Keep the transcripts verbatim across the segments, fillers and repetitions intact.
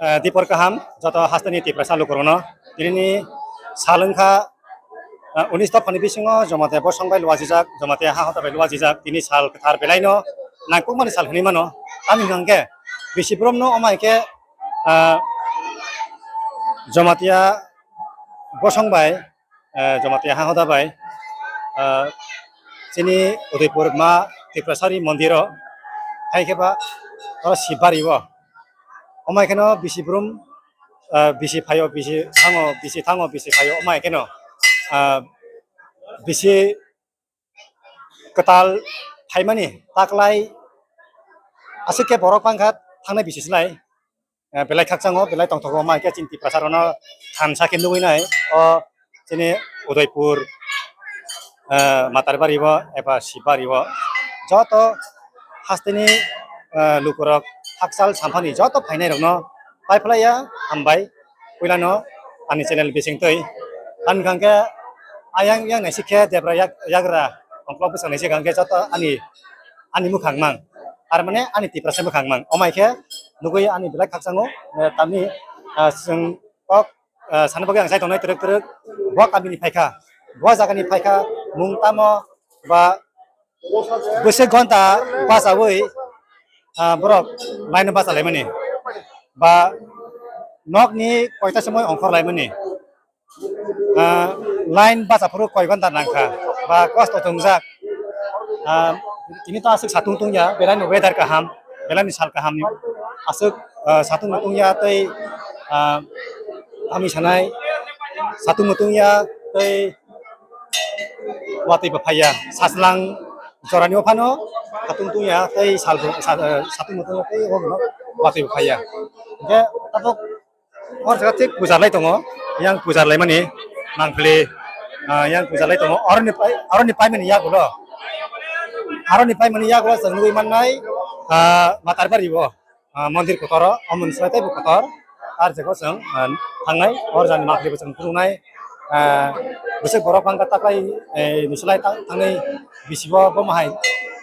Ah, dipor kaham, joto hasteni Tiprasa lukurokno. Tinini sal wngkha, ah, unis dophani bisingo Jamatia bosong bai luajijak, Jamatia ha hoda bai luajijak, tini sal kwthar belaino nangkukmani sal hinwi mano. Tamni hwnkhe bisi borokno omo hai khe, ah, Jamatia bosong bai eh, Jamatia ha hoda bai, eh, chini Udaipur ma Tiprasari mondiro, hai khe ba oro Sibari o. Omo hai kheno bisi brum, eh, bisi phaio, bisi thango, bisi thango, bisi phaio, omo hai kheno, eh, bisi kwtal phaimani taklai aswk khe borok bangkha thangnai bisi slai. Eh, belai khakchango, belai tongthogo, omo hai khe chini Tiprasa rokno thansa khe nugwi nai. O chini Udaipur, eh, Matarbari o eba Sibari o joto hasteni, eh, lukurok hakchal samphani joto phainai rokno pai phlaiya hambai. Puilano ani channel bisingtwi. Ani hwnkhe ayang yang naisik khe debra yak-, yagra ongklok bwsang naisik hwnkhe joto ani, ani mwkhang mang. Ar mane ani Tiprasa mwkhang mang. Omo hai khe nugwi ani belai khakchango, eh, tamni, ah, chwng kok, ah, sana bagwi ang sai tongnai twrwk twrwk bo kamini phaikha, bo jagani phaikha, mung tamo ba bwswk ghonta bachaui, ah, borok line o bachalaimani ba nokni koita somoi ongkhorlaimani. Ah, line bacha phuru koi ghonta nangkha, ba kosto tongjak. Ah, tini to aswk satung tungya, belai ni weather kaham, belai ni sal kaham, aswk, ah, satung bo tungya tei, ah, ami sanai satung bo tungya tei watwi bo phaiya, sachwlang jorani o phano satung tungya tei sal bo, sa-, ah, satung bo tungya tei watwi bo phaiya. Hingke tabuk O jaga thik pujar lai tongo, yang pujar lai mani mangpili, ah, yang pujar lai tongo. Aroni pai, aroni pai mani yagulo, aroni pai mani yagulo chwng nugwi mannai, ah, Matarbari o, ah, mondir kotor o, omo ni slai teibo kotor. Ar jebo chwng, ah, thangnai, or jani mangpili bo chwng phunuknai, ah, bwswk borok bangkha taklai, eh, ni slai ta-, thangnai bisi bo, bo mahai,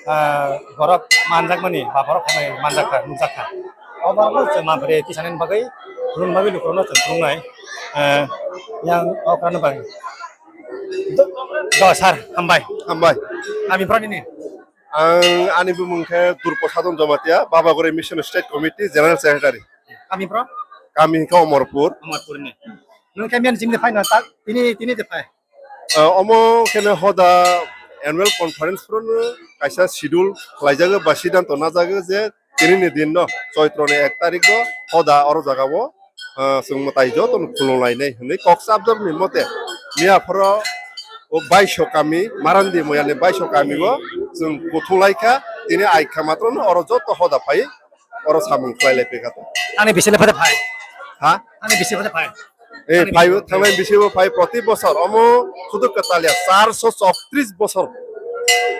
ah, borok manjakmani ba borok thangnai manjakha, nukjakha. O borok no chwng mangpili tisanani bagwi, rwng bagwi lukurokno chwng phunuknai, eh, yang okra no bagwi. Do, do, sir, hambai. Hambai. Kami pura nini? Ang, ani bumung khe Durpo Sadon Jamatia, Babagori Mission State Committee General Secretary. Kami pura? Kami khe Omorpur. Omorpur ni. Nung khe miyan jimni phai na ta, tini, tini je phai? Ah, omo kheno hoda annual conference phuru no kaisa schedule khlaijago ba siddhanto najago je tini ni din no Choitro ni ek tarik o hoda oro jaga o, ah, chwng mwtai joto no khulum lainai hinwi kok chapjak ni mote miya phoro o baiso kami Marandi moya ni baiso kami o chwng kuthum lai kha tini ai kha matro no oro joto hoda phai oro samung khlai lai phi kha to. Ani bisi le phai phai. Ha? Ani bisi phai phai. Eh, phai, thangnai bisi bo phai, proti bosor omo sudu kwtal ya, charso chowtris bosor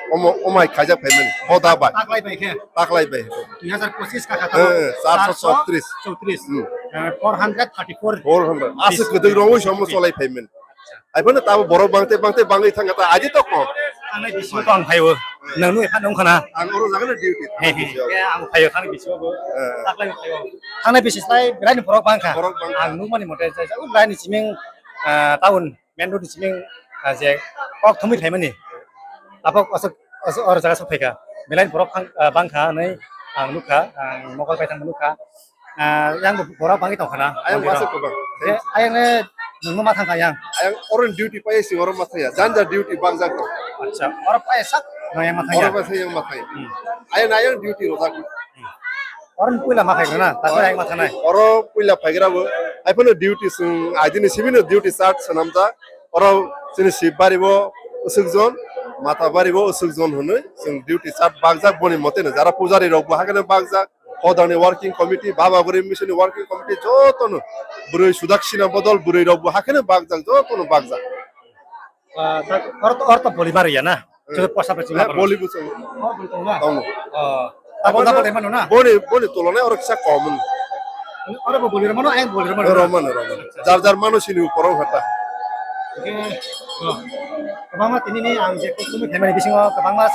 omo, omai khaijak phaimani, hoda bai. Taklai bai khe? Taklai bai. Dui hazar pochis ka kha. Eh, charso chowtris. Chowtris. Hmm. Eh, four hundred thirty-four. Four hundred. Aswk kwdwk rongwi somo cholai phaimani. Acha. Ai phano tabo borok bangte, bangte bangwi thangkha ta, aji to kom. Thangnai bisi bo ang phaio. Nang nui phan wngkha na? Ang oro jaga na duty. He, he. Ya, ang phaio, thangnai bisi bo. Eh. Taklai phaio. Thangnai bisi slai belai ni borok bangkha. Borok bangkha. Ang nukmani mote jai, jai, belai ni siming, ah, town, main road ni siming, ah, je kok thumui phaimani. Tabok aswk, aswk or jaga sok phaikha. Belai ni borok phang, ah, bangkha hinwi ang nukha, ang mokol bai thangma nukha. Ah, yang bo borok bangwi tongkha na? Ayang bo aswk kwbang. Je, ayang ne nungno ma thangkha yang. Ayang oro duty pai si oro ma thaya. Janja duty bangjak tong. Acha, oro pai sak no yang ma thaya. Oro pai sak yang ma thaya. Hmm. Ayang ayang duty rojak. Hmm. Oro puila ma phaigra na, ta yang ma thanai. Oro puila phaigra bo. Ai phano duty sung, ai dini sibino duty chart sanamjak. Oro chini sibari bo usuk jon, mata bari bo usuk jon hwnwi chwng duty chart bangjak boni mote no. Jara pujari rok bo hakhe no bangjak. Hodani working committee, Baba Guri Mission ni working committee jotono bwrwi sudaksina bodol bwrwi rok bo hakheno bakjak, jotono bakjak. Ah, ta-, oro to, oro to boli mari ya na? Hmm. Chwng posa pe chwng. Eh, boli bo chwng. Oh, boli tongo. Tongo. Oh. Abo Abo na no boli mano na? Boni, boni tulonai oro kisa kom. Oro bo boli mano, ayang boli mano na? Romano, romano. Jar jar mano sini uporo hata. Oke. Oh. Kwbangma tini ni ang je kok tumi family bisingo kwbangma,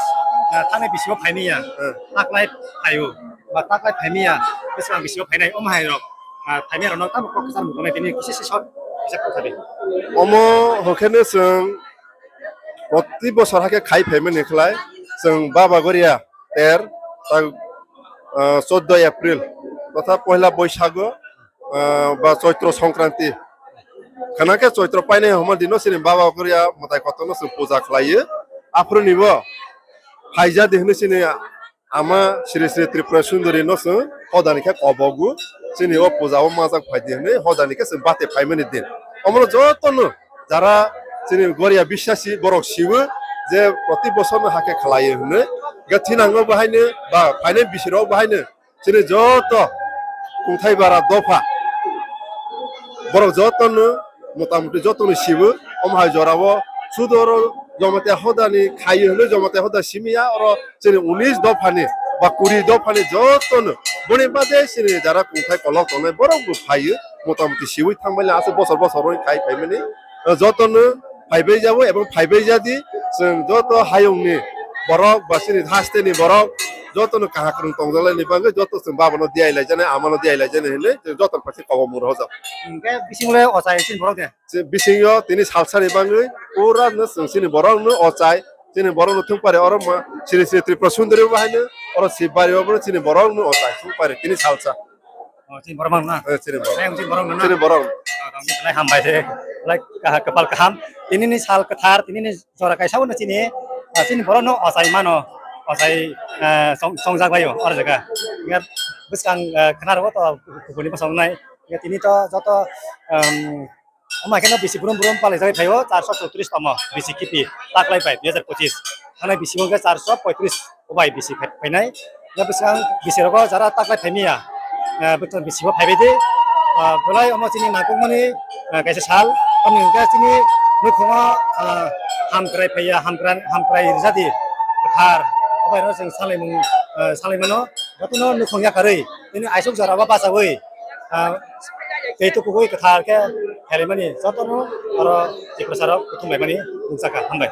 ah, thani bisingo phaini ya. Hmm. Taklai phaio. Ba taklai phaini ya. Bwswk ang bisingo phainai, omo hai rok. Ah, phaimani rokno tamo kok kwchar mung tongnai tini kisa si short kisa kok sadi. Omo hokhe no chwng proti bosor hakhe khai phaimani khlai chwng Baba Goria ter tak, ah, chauddoi April totha poila Boisago, ah, ba Choitro Songkranti. Khana khe Choitro painai homa dino chini Baba Goria mwtai kotorno chwng puja khlaiwi. Aphuru nibo phaijadi hwnwi chini Ama Sri Sri Tripura Sundari no chwng hodani khe kobogo. Chini o puja o majak phaidi hwnwi hodani khe chwng bate phaimani din. Omono jotono jara chini Goria biswasi borok siwo je proti bosor no hakhe khlaiwi hwnwi. Ga thinango bahaino ba phainai bisirok bahaino chini joto kungthai bara dopha borok jotono motamuti jotono sibo, omo hai jorao sudo oro Jamatia hodani khayo hwnwi Jamatia hoda simiya, oro chini unis dophani ba kuri dophani jotono boni bade chini jara kungthai kolok tongnai borok bo phaio, motamuti siwi thangbaili aswk bosor bosor wng khai phaimani, jotono phaibai jabo ebong phaibai jadi chwng joto hayungni borok ba chini hasteni borok jotono kaham kwrwng tongjaklaini bagwi joto chwng babano diyailaijaknai amano diyailaijaknai hinwi chwng jotono phaikhe kobok mung rohorjak. Hwnkhe bisingo le ochai chini borok de? Chwng bisingo tini salsani bagwi pura no chwng chini borokno ochai, chini borokno thwngpari oro ma Sri Sri Tripura Sundari bo haino oro Sibari bo chini borokno ochai thwngpari tini salsa. Oh, chini borok mang na? Eh, chini borok. Ayang chini borok mang na? Chini borok. Ah, tong chini hambai de. Like, kaha-, kapal kaham. Tini ni sal kathar, tini ni jora kaisa bo no chini, ah, chini borok no ochai mano. Ochai, ah, song, songjak laio, or jaga. Ngat bwskang, ah, khnar bo to kubuni bosong nai. Ngat tini to joto, um, Omo haikhe no bisi brum brum palaijagwi phaio, charso chowtris tamo bisi kipi taklai bai dui hazar pochis. Thanai bisi bo hwnkhe charso poitris obai bisi phai-, phainai. Hwnkhe bwswkang bisi rogo jara taklai phaimaya, eh, bwswkang bisi bo phaibai di. Ah, belai omo chini nangkukmani, eh, kaisa sal, tamni hwnkhe chini nukhungo, ah, hamkrai phaiya, hamkrai, hamkrai rijadi kwthar. Obai no chwng salaimung, eh, salaimano, jotono nukhung yakarwi, tini aisuk jora o bachawi, ah, tei tukugwi kwthar khe khailaimani jotono oro Tiprasa rok kuthum laimani nukjakha. Hambai.